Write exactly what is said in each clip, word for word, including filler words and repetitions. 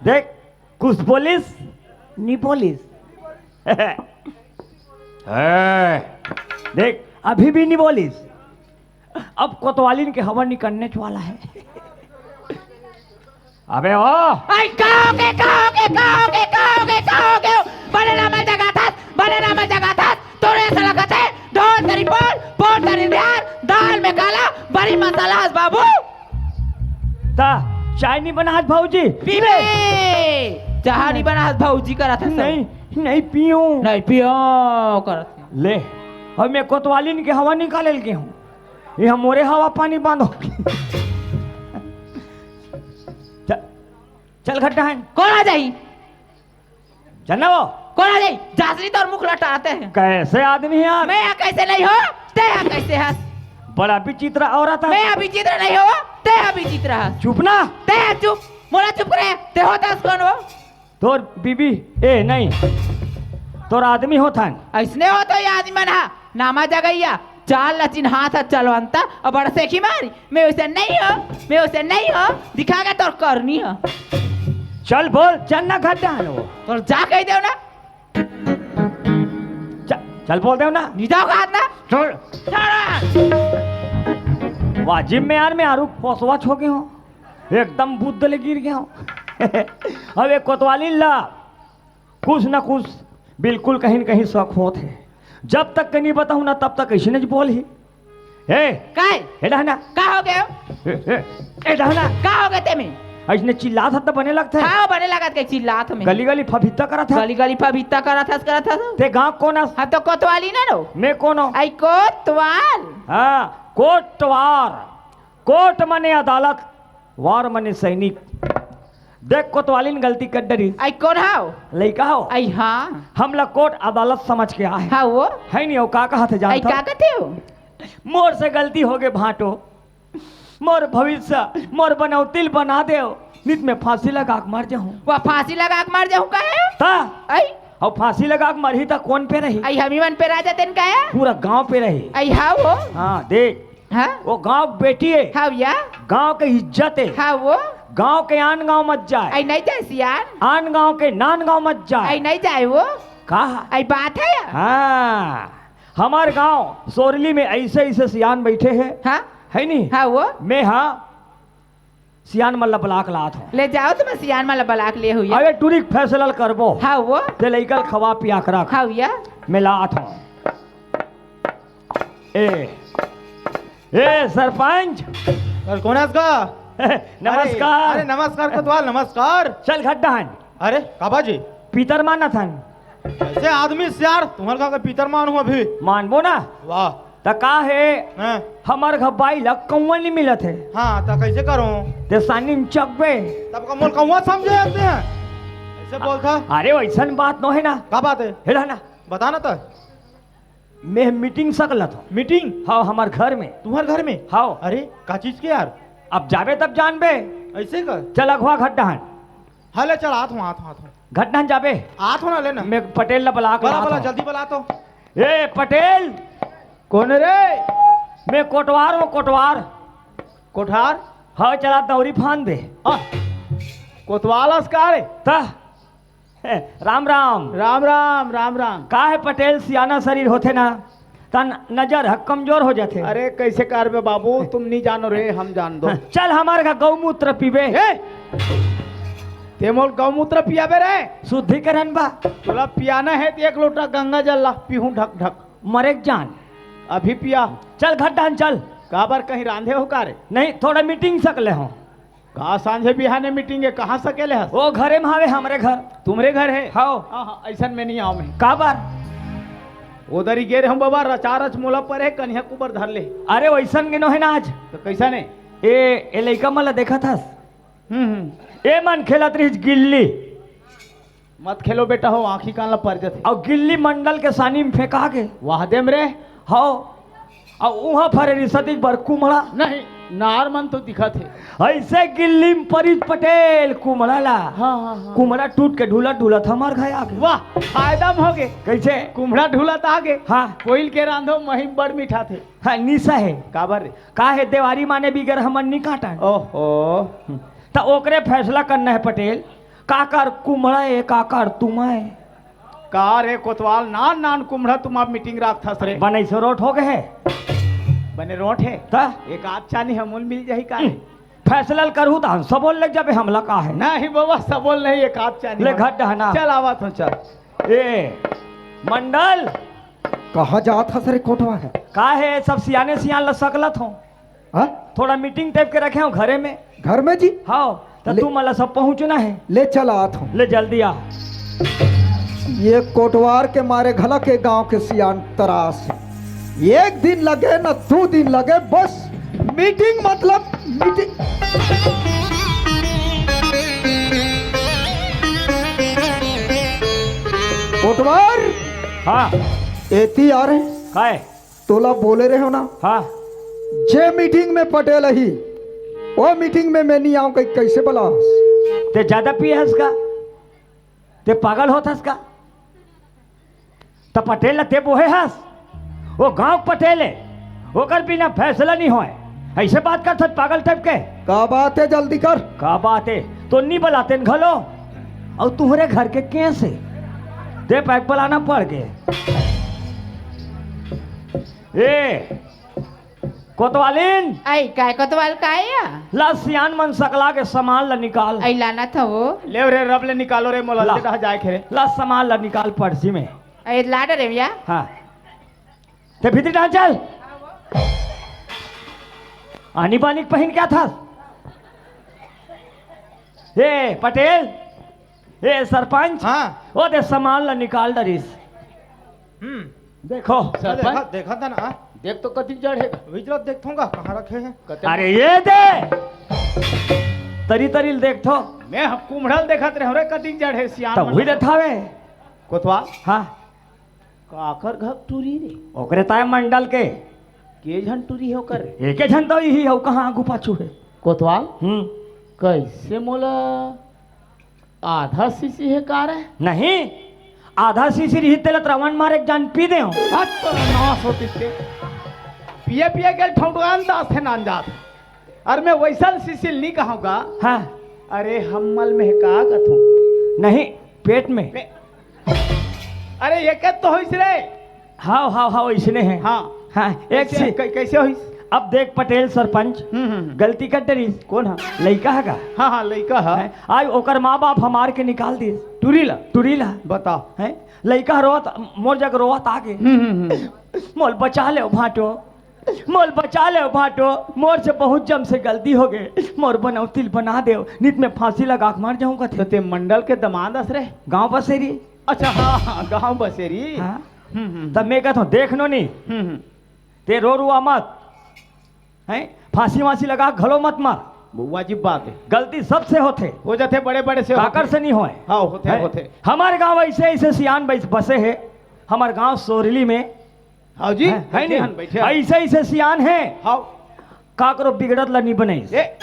देख, कुछ बोलिस? नी बोलिस। ए, देख, अभी भी नी बोलिस। अब कोतवालिन के हवा निकलने वाला है। अबे ओ। आई, का होगे, का होगे, का होगे, का होगे, का होगे? बने नाम जगाथस, बने नाम जगाथस, तोरे ऐसा लगत है, ढोल तरी बोल, बोल तरी बिहार, दाल में काला, बड़ी मसाला हस बाबू। ता चाय नहीं बनात भौजी? पीबे। चाह नहीं बनात भौजी करत हस। नहीं, नहीं पीऊं। नहीं पीओ करत। ले, अब मैं कोतवालिन के हवा निकाले के हूँ। ये हम मोरे हवा पानी बंद हो गई। चल, चल घट्टा है। कोन आ जाही? चल ना वो। कोन आ जाही? जासरी तोर मुख लटाते हैं। कैसे आदमी है यार? मैं यहाँ कैसे नहीं हो? ते यहाँ कैसे हस? बड़ा विचित्र औरत है। मैं यहाँ विचित्र नहीं हो, ते यहाँ विचित्र हस। चुप ना। ते यहाँ चुप। मोला चुप करे। ते होत हस कोन हो? तोर बीबी, ए, नहीं, तोर आदमी होथन। ऐसने होत हो ये आदमी मन हा, नामा जगैया, चाल ला चिन्हात ह चलवंता, अउ बड़ सेखी मारी, मैं उसे नहीं हो, मैं उसे नहीं हो, दिखा के तोर करनी हो। चल बोल, चल ना घर जान वो। तोर जा कह देव ना। चल, चल बोल देव ना। नहीं जाओ कहा ना। छोड़। छोड़। वाजिब में यार, मैं आरू फोसवा छो के हूँ। एकदम बुद्ध ले गिर गया हूँ। अब एक कोतवाली ला कुछ ना कुछ बिल्कुल कहीं न कहीं शक होत हे। जब तक के नहीं बताऊँ ना, तब तक ऐसे नहीं बोल ही। ए, काय? ए डहना। का हो गयो? ए, ए, ए डहना। का हो गए ते में? ऐसने चिल्लात हत त बने लगत हे। हाँ, बने लगत के चिल्लात में। गली गली फभित्ता करत हस। गली गली फभित्ता करत हस, करत हस। ते गाँव कोन हस? हम तो कोतवाली ना नो। मैं कोन हो? आई कोतवाल। हाँ, कोटवार। कोट मने अदालत, वार मने सैनिक। देख कोतवालिन गलती कर डरी। आई कोन हाव? लइका हो। आई हाँ। हमला कोट अदालत समझ के आहे। हाँ वो। है नहीं हो, का कहत हे आई जानत हो? का कहते हो? मोर से गलती हो गए भाटो। मोर भविष्य, मोर बनौतिल बना देव। नित में फांसी लगा के मर जाहूँ। वह फांसी लगा के मर जाहूँ कहे? ता? आई? और फांसी लगा के मरही ता कोन पे रही? आई हमी मन पे राजा तेन कहे? पूरा गांव पे रही। आई हाँ वो। हाँ, देख। हाँ? वो गांव के बेटी है। हाँ भैया। गांव के इज्जत है। हाँ वो। गांव के आन गांव मत जाए। आई नहीं जाए सियान। आन गांव के नान गांव मत जाए। आई नहीं जाए वो। का? आई बात है या? हाँ, हमार गांव सोरली में ऐसे ऐसे सियान बैठे हैं। हाँ? है नहीं? हाँ वो। मैं हाँ सियान मन ला बलाक लात हूँ। ले जाओ तो मैं सियान मन ला बलाक ले हुई। अबे टूरी के फैसला ल करबो। हाँ वो। ते लइका ल खवा पिया के रख। हाँ भैया। मैं लात हूँ। ए, ए सरपंच। अरे कोन हस का? नमस्कार। अरे, अरे नमस्कार कोतवाल, नमस्कार। चल घट्टा हन। अरे काबा जी? पीतर मानत हन। ऐसे आदमी सियार, तुम्हारे का पीतर मान हूँ अभी। मानबो ना। वाह। त का हे? हाँ। हमर घर बाई ला कौआ नहीं मिलत हे। हाँ, त कैसे करूँ? ते सानी में चकबे। तब का मोल कौआ समझे जाते हैं? ऐसे बोल था। अरे वैसन बात नो है ना। का बात है? हेला ना। बता ना त। मैं मीटिंग सकलत हूँ। मीटिंग? हाँ, हमार घर में। तुम्हार घर में? हाँ। अरे, का चीज के यार? अब जाबे तब जानबे। ऐसे का? चल अगवा घट्टा हन। हाँ, ले चल, आत हूँ, आत हूँ, आत हूँ। घट्टा हन जाबे। आत हूँ ना, ले ना। मैं पटेल ला बला के बला, लात बला, हूँ। जल्दी बला तो। ए, पटेल। कौन रे? मैं कोटवार हूँ, कोटवार। कोठार? हाँ, चला दौरी फान दे। आ, कोतवाल अस का रे? ता? राम राम। राम राम, राम राम। का हे पटेल, सियाना शरीर होथे ना, तन नजर ह कमजोर हो जाथे। अरे कैसे करबे बाबू, तुम नहीं जानो रे, हम जान दो। चल हमारे घर गौमूत्र पीबे। ए! ते मोल गौमूत्र पियाबे रे? शुद्धिकरण बा। तोला पियाना हे तो एक लोटा गंगा जल ला, पीहूं ढक ढक। मरे के जान। अभी पिया। चल घट्टा हन चल। काबर कहीं रांधे हो का रे? नहीं, थोड़ा मीटिंग सकले हो। का सांझे बिहाने मीटिंग है, कहाँ सकेले हस? वो घरे में हवे, हमरे घर। तुम्हरे घर है? हाँ। हाँ, हाँ, ऐसन में नहीं आऊँ मैं। काबर? उधर ही गे रहे हूँ बाबा, रचा रच मोला परे, कन्हैया कुबर धर ले। अरे वैसन के नो है ना आज। तो कैसन है? ए, ए लइका मन ला देखत हस? हम्म, हम्म। ए मन खेलत रहिस गिल्ली। मत खेलो बेटा हो, आँखी कान ला पर जथे। अउ गिल्ली मंडल के सानी में फेंका के। वाह देम रे। हव। अउ उहाँ फरे रिसतिक बर कुमड़ा। नहीं, नार मन तो दिखत हे। ऐसे गिल्ली में परिस पटेल कुमड़ा ला। हाँ, हाँ, हाँ। कुमड़ा टूट के ढूलत ढूलत हमर घर आ गे। वाह, फायदा में हो गे। कैसे? कुमड़ा ढूलत आ गे। हाँ। कोइल के रांधो मही बड़ मीठा थे। हाँ, निशा है। काबर रे? का हे, देवारी माने बिगर हमन नी काटन। ओहो। त ओकरे फैसला करना है पटेल। काकर कुमड़ा ए, काकर तुमा ए। का रे कोतवाल, नान नान कुमड़ा तुमा मीटिंग राखथस रे। बने से रोट हो गए हे। बने रोट हे। त? एक आध चानी हमन मिल जाही का रे? हम्म। फैसला ल करहू त हम सबो ल लग जाबे, हमला का हे? नहीं बाबा, सबो ल नहीं, एक आध चानी ले हमन। घर डहना। चल आवत हूँ, चल। ए, मंडल। कहाँ जात हस रे कोटवा? का हे, सब सियाने सियान ल सकलत हो। हाँ? थोड़ा मीटिंग टाइप के रखे हो घरे में। घर में जी? हाँ, त ले। तू मला सब पहुँचना हे। ले चल आत हूँ। ले जल्दी आ। ये कोटवार के मारे घला के गांव के सियान तरास हे। एक दिन लगे न दू दिन लगे, बस मीटिंग मतलब मीटिंग। कोटवार। हाँ। एती आ रे। काय? तोला बोले रहे हो ना? हाँ। जे मीटिंग में पटेल ही, वो मीटिंग में मैं नहीं आऊं, कहीं कैसे बलास? ते ज्यादा पिए हस का? ते पागल होत हस का? त पटेल ला ते बोहे हस? वो गांव के पटेल हे, ओकर बिना फैसला नहीं होए। ऐसे बात करथस पागल टाइप के। का बात हे, जल्दी कर। का बात हे? तो नहीं बलाते न घलो। अउ तुहरे घर के केस हे, ते पैक बलाना पड़ गे। ए, कोतवालिन। आई, काय कोतवाल, काय या? ला सियान मन सकला के सामान ला निकाल। आई लाना था वो। ले रे, रब ले निकालो रे, मोला ला। ले रहा जाए खेरे। ला सामान ला निकाल पर्सी में। आई लाड रे भैया। हाँ। ते भीतरी डाल चल। आनी बानी पहिन क्या था? ए, पटेल। ए, सरपंच। हाँ। वो दे सामान ला निकाल डरिस। हम्म। देखो। सरपंच। देखा, देखा था ना। देख तो कतिक जड़ हे। विजरत देखथों का, कहाँ रखे हैं? कते अरे ये दे। तरी तरी ल देखथो। मैं ह-, कुम्हड़ल देखत रहे रे, कतिक जड़ हे सियान तब मन वही ल। देखावे। कोतवाल। हाँ। काकर घर टूरी रे? ओकरे ताय मंडल के। के झन टूरी हे ओकर? एके झन तो इही हे, अउ कहाँ आगू पाछू हे? कोतवाल। हम्म। कैसे मोला आधा शीशी हे का रे? नहीं, आधा शीशी रही तेला त रावण मार एक जान पी दे। हट तो नाश होती से। पिए पिए के ठौंटुआन दास थे नान जात। अरे मैं वैसन शीशी ल नहीं कहूँगा। हाँ। अरे हम्मल में का कथूँ? नहीं, पेट में। पे-, अरे एक तो होइस रे। हाँ, हाँ, हाँ, इसने है। हाँ। हाँ, एक कैसे, सी- कै-, कैसे होइस? अब देख पटेल सरपंच, हम्म, हम्म, हम्म। गलती कर डरिस। कौन हा? लइका हा का? हाँ, हाँ, लइका हा। हैं? आज ओकर माँ बाप हमार के निकाल दिस। टुरी ला? टुरी ला। बताओ। हैं? लइका रोवत, मोर जग रोवत आगे। हम्म, हम्म, हम्म। मोल बचा ले भाटो, मोल बचा ले भाटो, मोर से बहुत जम से गलती हो गए, मोर बनौतिल बना देव, नित में फांसी लगा के मर जाऊं कथे। तो ते मंडल के दमाद अस रे? गांव बसेरी। अच्छा, हाँ, हाँ, गांव बसेरी। हाँ। हम्म, हम्म। तब मैं कहता हूँ, देख नोनी, हम्म, हम्म। ते रो रुआ मत, हैं? फांसी वांसी लगा के घलो मत मर। वो वाजिब बात है। गलती सबसे होथे। हो जाथे, बड़े बड़े से काकर होथे। से नहीं होए। हाँ, होथे, हैं? होथे। हमारे गांव ऐसे ऐसे सियान बस-, बसे है, हमारे गांव सोरली में। हाँ जी, हैं? है बैठे नहीं? हन, बैठे हन। ऐसे ऐसे सियान है। हाँ। काकरो बिगड़त ला नहीं बनाइस। ए,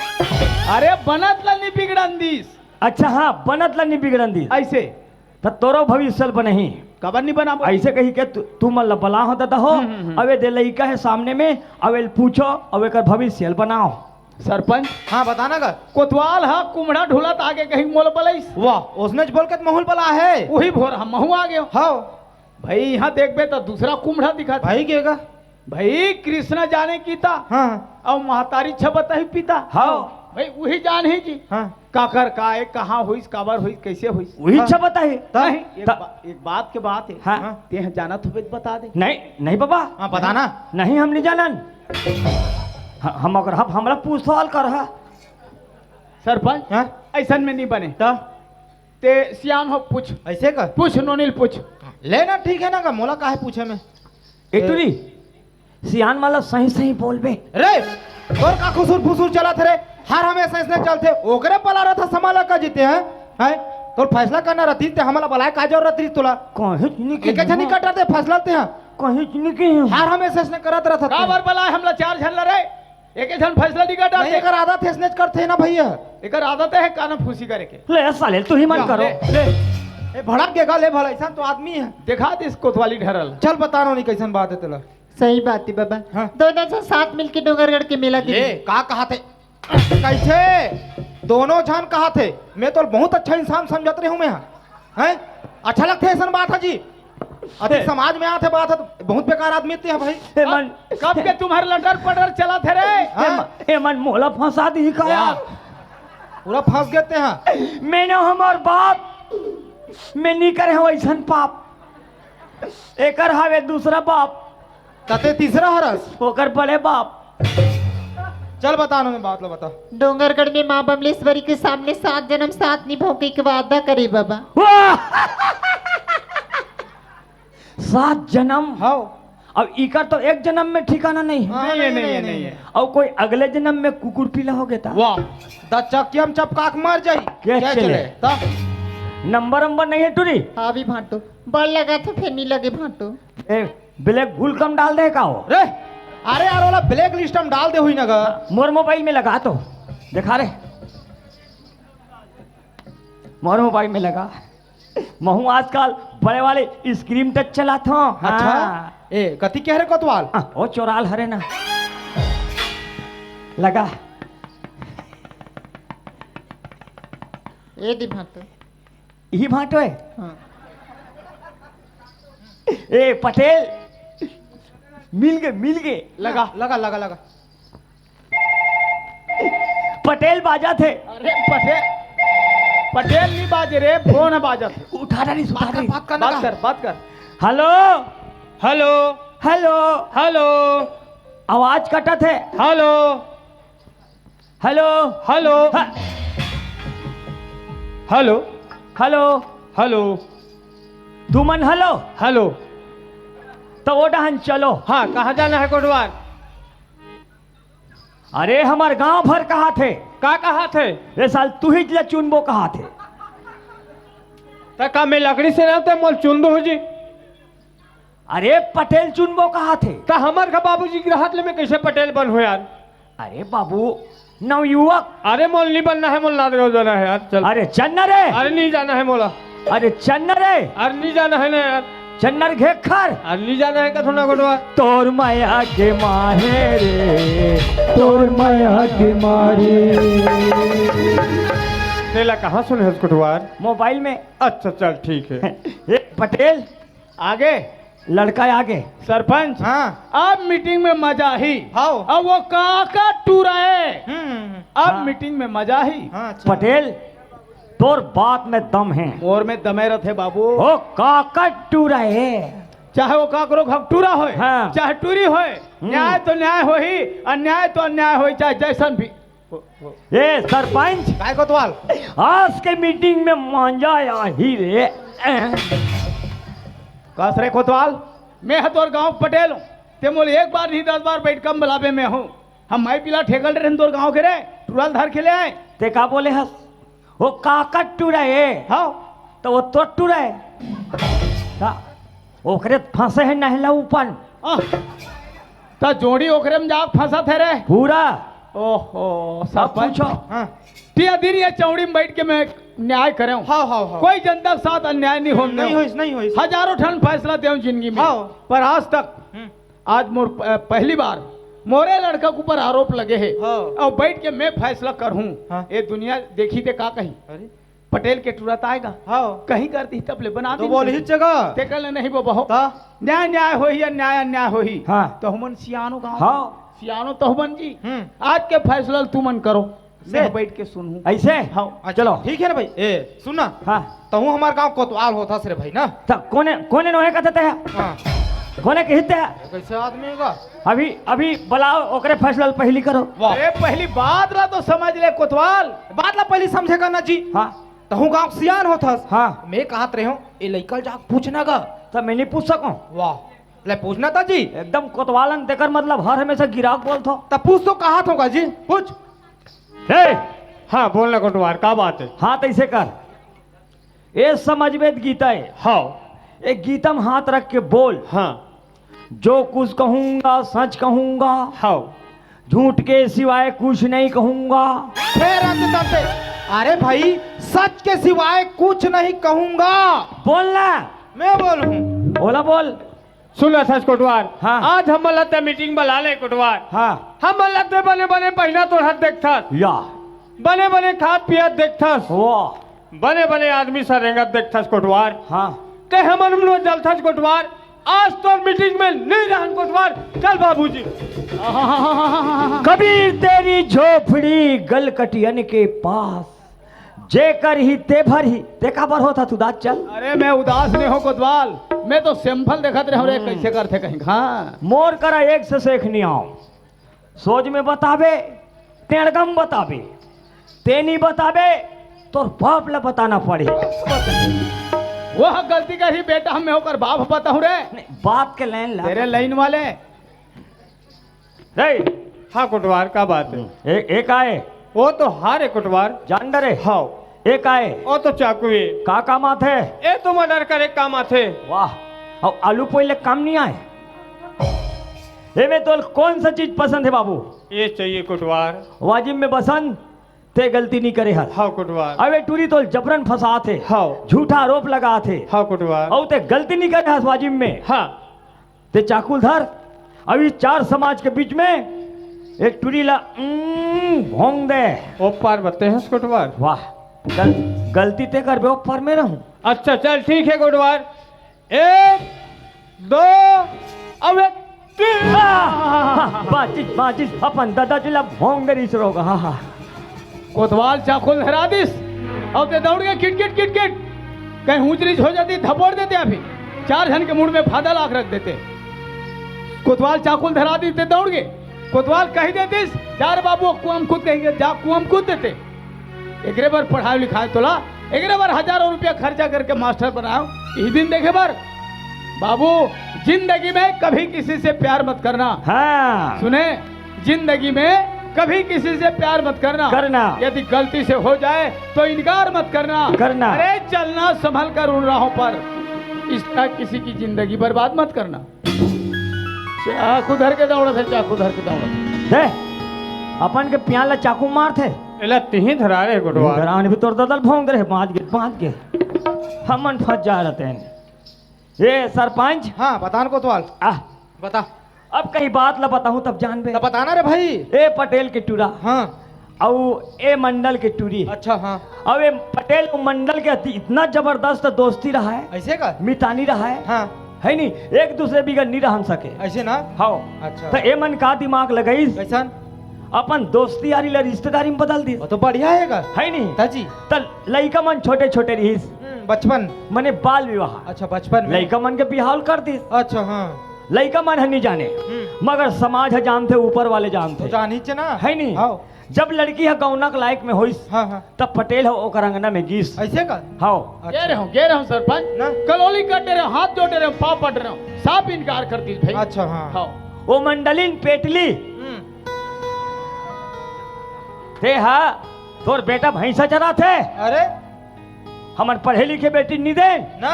अरे बनत ला नहीं बिगड़न दीस। अच्छा हाँ, बनत ला नहीं बिगड़न दीस। ऐसे। त तोरो भविष्य ल बनही। काबर नहीं बनाबो? ऐसे कही के तू, तू मन ल बला हो दादा हो, हम्म, हम्म, हम्म। अवे दे लइका है सामने में, अवे ल पूछो, अवे कर भविष्य ल बनाओ। सरपंच। हाँ, बताना का? कोतवाल हा कुम्हड़ा ढुलत आगे कहीं मोल बलइस। वाह, उसने ज बोल के त महूल बला है। वही भोर हम महू आ गयो। हाँ। भाई, यहाँ देखबे त दूसरा कुम्हड़ा दिखत भाई के का? भाई, कृष्ण जाने गीता। हाँ। अउ महतारी छबत ही पिता। हाँ। भाई, वही जान ही जी। हाँ। काकर का ए, कहाँ होइस, काबर होइस, कैसे होइस? वही हाँ। छबत ही। नहीं, एक त- बा-, एक बात के बात है। हाँ। तेह जानत होबे त बता दे। नहीं, नहीं बाबा। हाँ, बताना। नहीं, हम नहीं जानन। ह-, हम अगर हम, हमरा पूछ सवाल कर हा। सरपंच, हाँ? ऐसन में नहीं बने। त? ते सियान हो, पूछ। ऐसे का? पूछ, नोनी ल पूछ। ले ना, ठीक है ना का, मोला काहे पूछे में? ए टुरी, सियान मन ल सही सही बोलबे। रे, तोर का खुसुर फुसुर चलत रे? हर हमेशा इसने चलथे, ओकरे पला रथ समाला का जीते हैं? हैं? तोर फैसला करना रहती ते हमला बलाए का जरूरत रही तोला? कहीं नहीं एके झन नहीं कटरते फैसला ते हैं। कहीं नहीं की। हर हमेशा इसने करत रहत का थे। बार बलाए हमला चार झन ल रे? एके झन फैसला नहीं कटरते। नहीं, एकर आदत है इसने करथे ना भैया। एकर आदत है काना फूसी करे के। ले साले, तू ही मन जा, करो। ले, ले। ए, भड़क गेगा, ले भला, ऐसा तो आदमी है। देखा दिस कोतवाली ढरल। चल बता नोनी कैसन बात है तेला। सही बात है बाबा। हाँ। दोनों से साथ मिलके डोंगरगढ़ के मेला ये गिरी। का कहा थे? कैसे? दोनों झन कहा थे, मैं तो बहुत अच्छा इंसान समझत रहे हूँ मैं, हैं? अच्छा लगथे ऐसन बात है जी। अभी ए। समाज में आथे बात है तो बहुत बेकार आदमी ते है भाई। ए मन, कब के तुम्हारे लटर पटर चला थे रे? ए हाँ? मन, ए मन मोला फंसा दी का यार? पूरा फंस गए ते हैं। मैंने हमार बाप, मैं नहीं करे हूँ ऐसन पाप। एकर हावे दूसरा बाप। तते तीसरा हरस। ओकर बड़े बाप। चल बता ना, मैं बात ला बता। डोंगरगढ़ में माँ बमलेश्वरी के सामने सात जन्म साथ निभाऊंगी के वादा करे बाबा। वाह! सात जन्म? हाँ। अब इकर तो एक जन्म में ठिकाना नहीं है। हाँ, नहीं है, नहीं है, नहीं है। और कोई अगले जन्म में कुकुर पीला हो गया था। वाह, द चकियम चपका के मर जाई। क्या क्या चले? चले? ता? नंबर वंबर नहीं है टूरी? हाँ भी भांटो, बड़ लगा था फिर नहीं लगे भांटो। ए, ब्लैक गुल कम डाल दे का हो? रे, अरे यार, वाला ब्लैक लिस्ट हम डाल दे हुई ना गा। मोर मोबाइल में लगा तो दिखा रे, मोर मोबाइल में लगा। महू आजकल बड़े वाले स्क्रीन टच चलात हूँ। अच्छा? हाँ। ए, कति कह रहे कोतवाल? हाँ, वो चोराल हरे ना। लगा। ए दी भांटो। यही भांटो है। हाँ। ए पटेल, मिल गए, मिल गए। लगा, लगा, लगा, लगा। पटेल बाजा थे। अरे पटेल, पटेल नहीं बाजे रे, फोन बाजा थे। उठा रहा नहीं, उठा बात कर, रही। बात कर, बात कर, बात कर। Hello, hello, hello, hello. आवाज कटत है। हेलो, हेलो, हेलो, ह- हेलो, हेलो, हेलो। तुमन हेलो, हेलो। तो वो डहन चलो। हाँ, कहाँ जाना है कोटवार? अरे, हमर गांव भर कहा थे। का कहा थे? ए साल तू ही ला चुनबो कहा थे। त का मैं लकड़ी से ना ते मोल चुन दो जी? अरे, पटेल चुनबो कहा थे। त हमर का बाबूजी के रहत ले मैं कैसे पटेल बन हो यार? अरे बाबू, नवयुवक। अरे मोल नहीं बनना है, मोल नादगांव जाना है यार, चल। अरे चल ना रे। अरे नहीं जाना है मोला। अरे चन्नर रे। अरे नहीं जाना है ना यार। चन्नर घेखर। अरे नहीं जाना है कथो ना गोटवा। तोर माया के मारे रे, तोर माया के मारे। तेला कहाँ सुने हस कोटवार? मोबाइल में। अच्छा चल ठीक है। ए पटेल। आगे। लड़का आगे। सरपंच। हाँ। अब मीटिंग में मजा ही। हाओ। अब वो काका टूरा है। हम्म, हम्म, हम्म। अब हाँ। मीटिंग में मजा ही। हाँ, अच्छा। पटेल, तोर बात में दम है। मोर में दमे रथे बाबू। ओ काका टूरा है। चाहे वो काकरो घक टूरा होय, हाँ। चाहे टूरी होय, हम्म। न्याय तो न्याय होही, अन्याय तो अन्याय होही, चाहे जैसन भी। ए सरपंच। काय कोतवाल? आज के मीटिंग में मांजा आही रे। कस रे कोतवाल, मैं ह तोर गांव पटेल हूँ, ते मोल एक बार नहीं दस बार बैठका में बुलाबे में हूँ। हम माई पीला ठेकल रहे तोर गांव के रे, टुरल धर के ले आए। ते का बोले हस? वो काका टूरा है। हाँ। तो वो तो टूरा है। हाँ। ओकरे फंसे है नहला ऊपर। आह, त जोड़ी ओकरे में जाके फंसत है रे। पूरा। ओहो, अब सरपंच। पूछो। हाँ। ती अधीर ये चौड़ी में बैठ के मैं न्याय करे हूँ। हाँ, हाँ, हाँ। कोई जनता के साथ अन्याय नहीं होने नहीं दूँ। होइस, नहीं होइस। हजारों ठन फैसला दे हूँ जिंदगी में। हाँ। पर आज तक हम्म। आज मोर प-, पहली बार मोरे लड़का के ऊपर आरोप लगे है। हाँ। और बैठ के मैं फैसला कर हूँ। हाँ। ये दुनिया देखी ते का कही। अरे। पटेल के टुरत आएगा। हाँ। कहीं कर दी तब ले बना तो दी बोल नहीं। ही जगह। ते कल नहीं वो बहु। ता? न्याय न्याय होही या न्याय अन्याय होही। हाँ। तो हमन सियानो गाँव। हाँ। सियानो तो हमन जी। हम्म। आज के फैसला तुमन करो। से? मैं बैठ के सुनहूँ। ऐसे? हाँ। अच्छा, चलो। ठीक है ना भाई। ए, सुन ना। हाँ। तहूँ हमार गाँव कोतवाल होता से रे भाई ना। त कोने, कोने नोहे का देते हैं? हाँ। कोने के हित है? कैसे आदमी होगा? अभी, अभी बुलाओ, ओकरे फैसला पहली करो। वाह। अरे, पहली बात ला तो समझ ले, कोतवाल। बात ला पहली समझे का ना जी। हाँ। तहूँ गाँव सियान होथस। हाँ। मैं कहत रहे हूँ, ए लइका ल जाके पूछना गा। त मैं नहीं पूछ सकूँ। वाह। ले पूछना था जी। एकदम कोतवालन तेकर मतलब हर हमेशा गिराक बोलथो। त पूछ तो कहत होगा जी, पूछ। हे! हाँ, बोलना कोटवार, का बात है? हाथ ऐसे कर। ए समझ में गीता है। हाँ। एक गीता में हाथ रख के बोल। हाँ। जो कुछ कहूँगा, सच कहूँगा। हाँ। झूठ के सिवाय कुछ नहीं कहूँगा। फिर अंत तक से, अरे भाई, सच के सिवाय कुछ नहीं कहूँगा। बोलना। मैं बोलूँ। बोला बोल। सुनत हस कोटवार, हाँ। आज हमन ला ते मीटिंग बला ले कोटवार। हाँ। हमन ला ते बने बने पहिनत ओढ़त देखथस। या। बने बने खात पियत देखथस। वाह। बने बने आदमी सा रेंगत देखथस कोटवार। हाँ। ते हमन ला जलथस कोटवार। आज तोर मीटिंग में नहीं रहन कोटवार। चल बाबूजी। कबीर तेरी झोपड़ी गलकटियन के पास, जे करही ते भरही। ते काबर होत हस उदास? चल। अरे मैं उदास नहीं हों कोतवाल, मैं तो सैंपल देखत रहे हूँ रे, हम्म। कैसे करथे कहीं। हाँ। मोर करा एक से सेख नहीं आव। सोझ में बताबे, टेड़गम बताबे, ते नहीं बताबे, तोर बाप ला बताना पड़ही। वह गलती करही बेटा, मैं ओकर बाप बताऊं रे। नहीं, बात के लाइन ला। तेरे लाइन वाले। रे, हाँ कोटवार, का बात है? ए, ए का हे? वो तो हार है कोटवार। जान डरे? हाँ। ए का हे? वो तो चाकू है। का काम आथे? ए तो मर्डर करे काम आथे। वाह, अउ आलू पोइले काम नहीं आए? ए में तोल कौन सा चीज पसंद है बाबू? ये चाहिए कोटवार। वाजिब में बसन, ते गलती नहीं करे हस। हाँ कोटवार। अबे टूरी तोल जबरन फंसाथे। हाँ। झूठा आरोप लगाथे। हाँ कोटवार। अउ ते गलती नहीं करे हस वाजिब में। हाँ। ते चाकू ल धर, अभी चार समाज के बीच में एक टूरी ला, उम्म, भोंग दे। ओ पार बत्ते हस कोटवार। वाह, गल-, गलती ते करबे, ओ पार में रहूं। अच्छा, चल ठीक है कोटवार। एक, दो, अब एक, तीन। आह, बाचिस, बाचिस, अपन दादाजी ला भोंग दे रहीस रोग। हाँ, हाँ। कोतवाल चाकू ल धरा दिस, अउ ते दौड़ गे किट किट किट किट। कहीं ऊंच नीच हो जाती, धपोड़ देते अभी, चार झन के मुड़ में फादा लाख रख देते। कोतवाल चाकू ल धरा दिस, ते दौड़ गे। कोतवाल कही देतिस, "जा रे बाबू, कुआं में कूद," कहेंगे, "जा कुआं में कूद देते।" एकरे बर पढ़ाई लिखाई तोला, एकरे बर हजारों रुपया खर्चा करके मास्टर बनाओ, यही दिन देखे बर। बाबू, जिंदगी में कभी किसी से प्यार मत करना। हाँ। सुने, जिंदगी में कभी किसी से प्यार मत करना। करना। यदि गलती से हो जाए तो इनकार मत करना। करना। अरे चलना संभल कर उन राहों पर, इस तरह किसी की जिंदगी बर्बाद मत करना। चाकू धर के दौड़त हे, चाकू धर के दौड़त हे। दे, अपन के पियान ला चाकू मारथे। एला तिही धरा रे गोठवा। धरान भी तोर ददल भोंग रहे, बांच गे, बांच गे। हमन फंस जा रहते हैं। ए सरपंच। हाँ, बता न कोतवाल। आ। बता। अब कहीं बात ला बताहूँ तब जानबे। त बताना रे भाई। ए पटेल के टूरा। हाँ। अउ ए मंडल के टूरी। अच्छा, हाँ। अउ ए पटेल अउ मंडल के अति इतना जबरदस्त दोस्ती रहा है। ऐसे का? मितानी रहा है। हाँ। है नी, एक दूसरे बिगर नी रहन सके। ऐसे ना? हाँ। अच्छा। त ए मन का दिमाग लगाइस? कैसन? अपन दोस्ती यारी ला रिश्तेदारी में बदल दिस। वो तो बढ़िया है का? है नी? ताजी। त लइका मन छोटे छोटे रहिस। हम्म, बचपन। मने बाल विवाह। अच्छा, बचपन में। लइका मन के बिहाव कर दिस। अच्छा, हाँ। लइका मन ह नी जाने, हम्म। मगर समाज ह जानथे, ऊपर वाले जानथे। तो जानिच ना। है नी? हाँ। जब लड़की ह गौना के लायक में होइस, हाँ, हाँ। तब पटेल ह ओकर अंगना में गीस। ऐसे का? हाँ। अच्छा। गे रहे हो, गे रहे हो सरपंच। ना। कलोली कटे रहे हो, हाथ जोड़े रहे हो, पाँव पट रहे हो, साफ इनकार कर दिस भाई। अच्छा, हाँ। हाँ। वो मंडलिन पेटली। हम्म। ते हा, तोर बेटा भैंसा चराथे। अरे। हमर पढ़े लिखे बेटी नी दे। ना।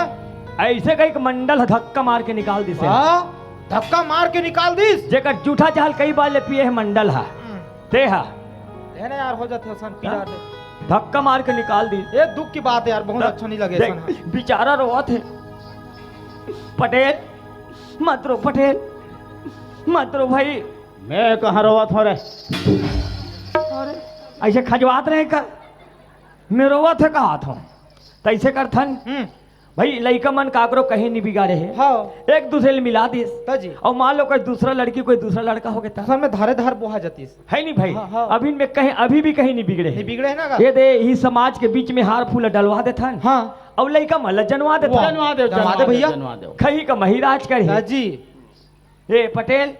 ऐसे कही के मंडल ह धक्का मार के निकाल दिस। वाह, धक्का मार के निकाल दिस। जेकर जूठा चाल कई बार ले पिए हे मंडल ह। हम्म। ते हा। हे ना यार, हो जाथे असन पीरा हाँ? दे। धक्का मार के निकाल दिस। ये दुख की बात है यार, बहुत द-, अच्छा नहीं लगे देख, असन ह। बेचारा रोवत हे। पटेल, मत रो पटेल, मत रो भाई। मैं कहाँ रोवत हों रे? अरे, ऐसे खजवात रहे का? मैं रोवत हे कहत हों। तैसे करथन। हम्म। भाई, लइका मन काकरो कहीं नी बिगाड़े हे। हाँ। एक दूसरे ले मिला दिस। त जी। अउ मान लो कोई दूसरा लड़की, कोई दूसरा लड़का हो गे त। असल में धारे धार बोहा जातिस। है नी भाई? हाँ, हाँ। अभी में कहीं, अभी भी कहीं नी बिगड़े हे। नी बिगड़े हे ना का? ये दे, ही समाज के बीच में हार फूल डलवा देथन। हाँ। अउ लइका मन ल जनवा देथन। वाह। जनवा दे, जनवा दे जनवा दे भैया। जनवा दे। खही का महिराज करही। त जी। ए पटेल,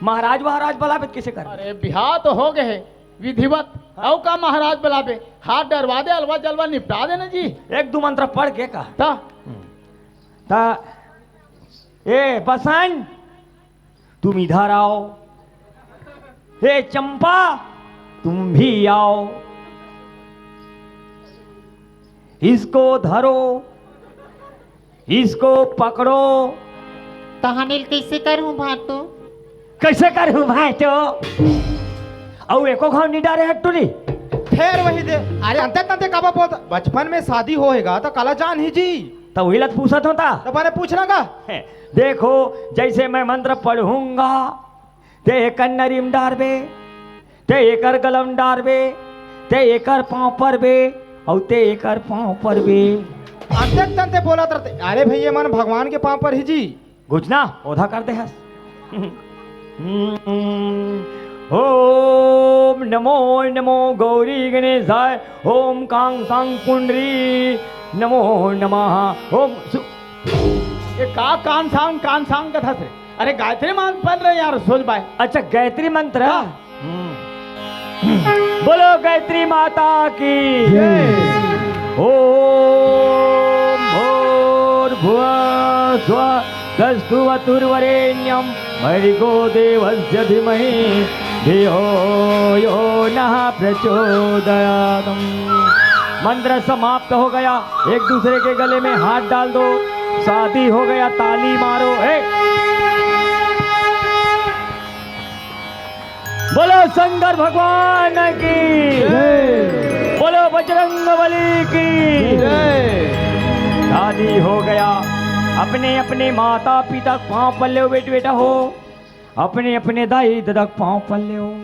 महाराज, महाराज बलाबे त कइसे कर? अरे, बिहाव तो हो गे हे, विधिवत। हाँ। अउ का महाराज बलाबे? हाथ डरवा दे, अलवा जलवा निपटा दे ना जी। एक दू मंत्र पढ़ के का? त? त, ए बसंत, तुम इधर आओ। ए चंपा, तुम भी आओ। इसको धरो, इसको पकड़ो। तहाने ल कइसे करहूं भाटो? कइसे करहूं भाटो? अउ एको घाव नी डारे हट्टू नी। फेर वही दे। अरे अंते तंते काबर बोलत? बचपन में शादी होएगा त काला जानही जी। त उही ला पूछत हों ता। त बने पूछना का? देखो, जइसे मैं मंत्र पढ़हूंगा, ते एकर नरी म डारबे, ते एकर गला म डारबे, ते एकर पांव परबे, अउ ते एकर पांव परबे। अंते तंते बोलत रहिथे, अरे भई, ये मन भगवान के पांव परही जी। गुजना, ओधा कर दे हस। हम्म, ओम नमो नमो गौरी गणेशाय, ओम कांग सांग पुंडरी, नमो नमः, ओम सु- ये का कान सांग, कान सांग कथस रे? अरे गायत्री मंत्र पढ़ रहे यार, सोच बाय। अच्छा, गायत्री मंत्र? हाँ। हम्म। बोलो गायत्री माता की। जय। ओम भूर्भुवः स्वः तस्तु वतुर्वरेण्यं भर्गो देवस्य धीमहि धियो यो नः प्रचोदयात्। मंत्र समाप्त हो गया। एक दूसरे के गले में हाथ डाल दो। शादी हो गया, ताली मारो। ए! बोलो शंकर भगवान की। जय। बोलो बजरंग बली की। जय। शादी हो गया। अपने अपने माता पिता के पांव पल्ले हो बेट बेटा हो। अपने अपने दाई ददा के पांव पल्ले हो।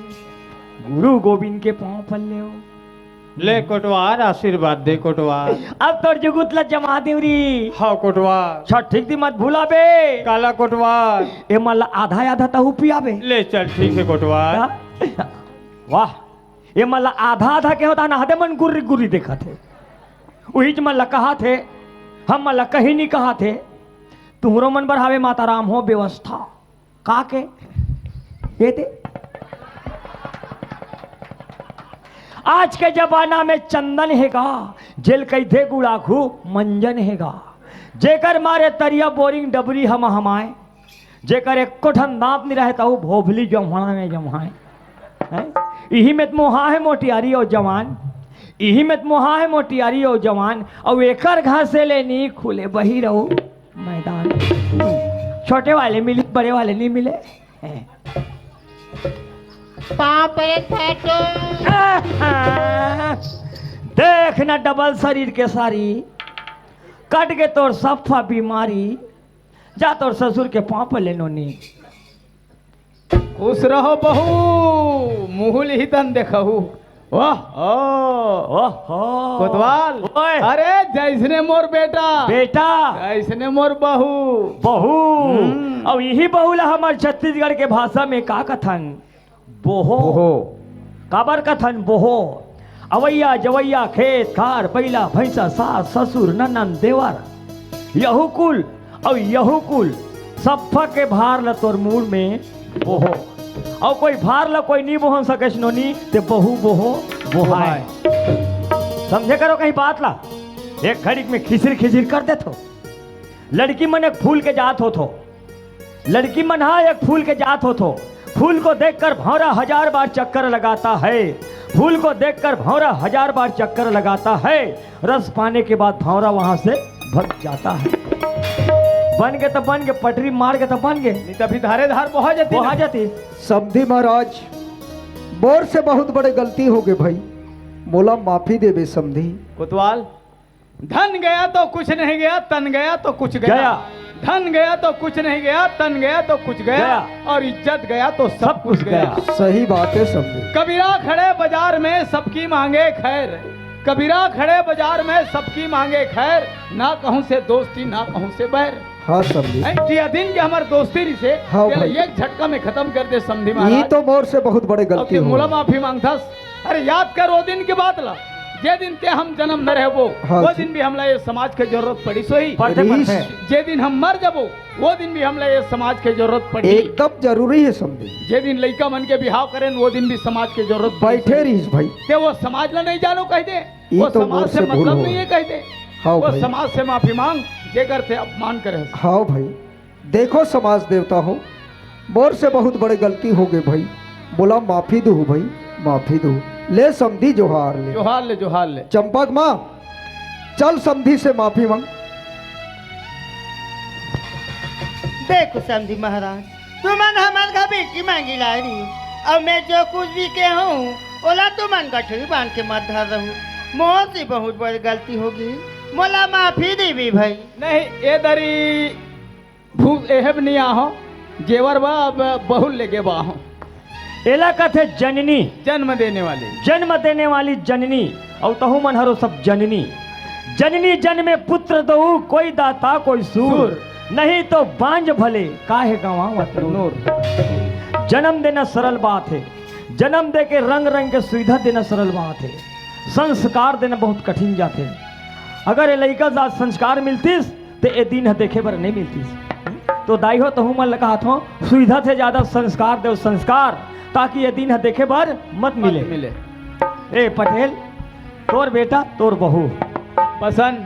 गुरु गोविंद के पांव पल्ले हो। ले कोटवार, आशीर्वाद दे कोटवार। अब तोर जुगुत ला जमा देव री। हाँ कोटवार। अच्छा, ठीक दी मत भुलाबे। काला कोटवार। ए मन ला आधा आधा तहू पियाबे। ले चल, ठीक हे कोटवार। हाँ? वाह, ए मन ला आधा आधा के होता ना, हदे मन गुर्री गुर्री देखत हे। उहीच मन ला कहत हे, हम मन ला कहीं नहीं कहत हे। तुहरो मन बर हावे माता राम हो व्यवस्था। का के? ये दे। आज के जमाना में चंदन हे गा, जेल कहिथे गुड़ाखू मंजन हे गा। जेकर मारे तरिया बोरिंग डबरी हम हमाए, जेकर एको ठन दांत नहीं रहे, तहू भोभली जम्हड़ा में जम्हाए। हैं? इही में त मोहा हे मोटियारी अउ जवान, इही में त मोहा हे मोटियारी अउ जवान, अउ एकर घासे ले नी खुले बही रहू। मैदान। छोटे वाले मिले, बड़े वाले नहीं मिले। पाँव पे एक फाटो। देख ना डबल शरीर के सारी, कट के तोर सफा बीमारी, जा तोर ससुर के पाँव पे ले नोनी। खुश रहो बहू, मुहुल ही तन देखहू। वाह, ओ। ओहो। कोतवाल। ओए। अरे, जैसने मोर बेटा। बेटा। ऐसने मोर बहू। बहू। हम्म। अब यही बहू ला हमर छत्तीसगढ़ के भाषा में का कथन? बोहो। बोहो। काबर कथन बोहो? अवैया, जवैया, खेत, खार, बैला, भैंसा, सास, ससुर, ननन, देवर। यहू कुल अउ यहू कुल सफ्फा के भार ल तोर मूड़ में बोहो। अउ कोई भार ल कोई नी बोहन सकेस नोनी, ते बहू बोहो, बोहाय। समझे करो कहीं बात ला। एक घड़ी में खिसिर खिसिर कर देथो। लड़की मन एक फूल के जात होथो। लड़की मन हा एक फूल के जात होथो। फूल को देखकर भौंरा हजार बार चक्कर लगाता है। फूल को देखकर भौंरा हजार बार चक्कर लगाता है। रस पाने के बाद भौंरा वहां से भग जाता है। बन के त बन के, पटरी मार के त बन के। नहीं त अभी धारे धार बोहा जाती बोहा ना। जाती। समधी महाराज, मोर से बहुत बड़े गलती हो गे भाई, मोला माफी देबे समधी। कोतवाल, धन गया तो कुछ नहीं गया, तन गया तो कुछ गया। गया। धन गया तो कुछ नहीं गया, तन गया तो कुछ गया, गया। और इज्जत गया तो सब सब कुछ कुछ गया। गया। सही बात है समधी। कबीरा खड़े बाजार में सबकी मांगे खैर, कबीरा खड़े बाजार में सबकी मांगे खैर, ना कहूं से दोस्ती ना कहूं से बैर। हाँ समधी। ऐ, टिया दिन के हमर दोस्ती रिसे, हाँ तेला भाई। एक झटका में खतम कर दे समधी महाराज। ये तो मोर से बहुत बड़े अब गलती ते हो मोला गई। माफी मांगथस। अरे याद कर वो दिन के बात ला, जे दिन ते हम जन्म न रहबो, हाँ वो जी। दिन भी हमला ये समाज के जरूरत पड़ी सोही। पड़ते, रीस। पड़ते। जे दिन हम मर जाबो, वो दिन भी हमला ये समाज के जरूरत पड़ी। एकदम जरूरी है समधी। जे दिन लइका मन के बिहाव करेन, वो दिन भी समाज के जरूरत पड़ी बैठे सोही। रीस भाई। ते वो समाज ला नहीं जानो कह दे, ये वो तो समाज मोर से से भूल मतलब हो नहीं है गई। कह दे। हाँ वो भाई। समाज से माफी मांग, जेकर ते अपमान करे हस। हाँ भाई। देखो समाज देवता हो, मोर से बहुत बड़े गलती हो गे भाई, मोला माफी दू भाई, माफी दू। ले समधी जोहार ले। जोहार ले, जोहार ले। चंपक माँ, चल समधी से माफी मांग। देखो समधी महाराज, तुमन हमर घर बेटी मांगी लाए रही, अब मैं जो कुछ भी के हूँ, ओला तुमन गठरी बांध के मत धर रहू। मोर से बहुत बड़ी गलती हो गे। मोला माफी देबे भाई। नहीं, ए दरी भूत एहब नहीं आहो, जेवर बा अब बहुत लेके बा आहो। एला कथे जननी। जन्म देने वाली। जन्म देने वाली जननी, अउ तहू मन हरो सब जननी। जननी जन्मे पुत्र दऊ, कोई दाता कोई सूर। सूर। नहीं तो बांझ भले, काहे गंवावत नूर। नूर। जन्म देना सरल बात हे, जन्म दे के रंग रंग के सुविधा देना सरल बात हे, संस्कार देना बहुत कठिन जाथे। अगर ए लइका ला संस्कार मिलतिस, ते ए दिन ह देखे बर नहीं मिलतिस। तो दाई हो, तहू मन ल कहत हो, सुविधा से ज्यादा संस्कार देव, संस्कार, ताकि ए दिन ह देखे बर मत मिले। मत मिले। ए पटेल, तोर बेटा, तोर बहू। पसंद।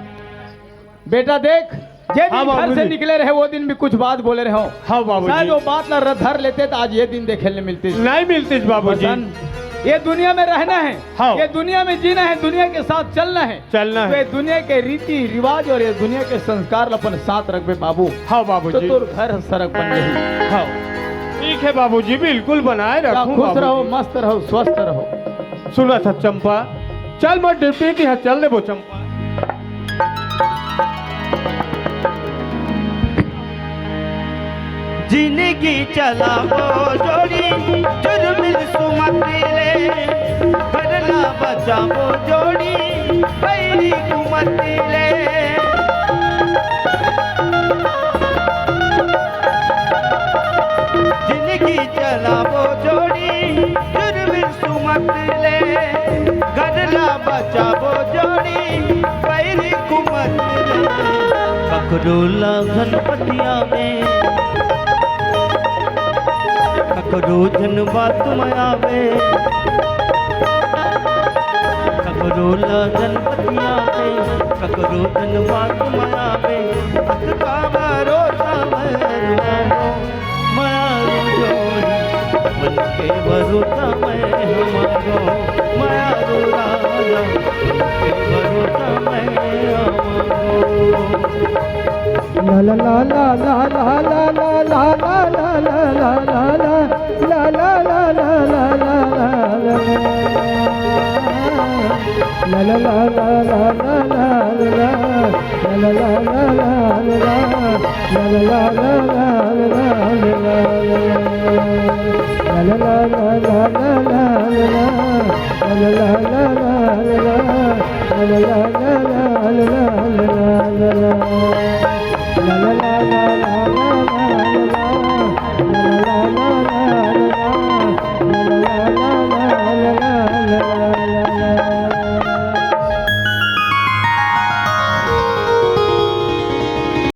बेटा देख, जे दिन हाँ, घर बाबूजी। से निकले रहे, वो दिन भी कुछ बात बोले रहे हो। हाँ, बाबूजी। शायद वो बात ला र-, धर लेते तो आज ये दिन देखे ले मिलती। नहीं मिलती, बाबूजी। पसंद। ये दुनिया में रहना है, हाँ। ये दुनिया में जीना है, दुनिया के साथ चलना है। चलना तो है। ये दुनिया के रीति रिवाज और ये दुनिया के संस्कार ला अपन साथ रखबे बाबू। हाँ, बाबूजी। तो तोर घर सरग बन जाही। हाँ। ठीक है, बाबूजी, बिल्कुल बनाए जा, रखूं, खुश रहो, बाबूजी। मस्त रहो, स्वस्थ रहो। सुनत हस चंपा, चल मोर ड्यूटी तिहा चल देबो चंपा। जिनगी चलाबो जोड़ी, जुर्मिल सुमति ले। घर ला बचाबो जोड़ी, बैरी कुमति ले। जिनगी चलाबो जोड़ी, जुर्मिल सुमति ले। घर ला बचाबो जोड़ी, बैरी कुमति ले। ककरो ला झन पतियावे, ककरो झन बात म आवे। ककरो ला झन पतियावे, ककरो झन बात म आवे। अतका भरोसा मैं हमारो, मयारू जोड़ी, मन के भरोसा मैं हमारो, मयारू राजा, मन के भरोसा मैं हमारो।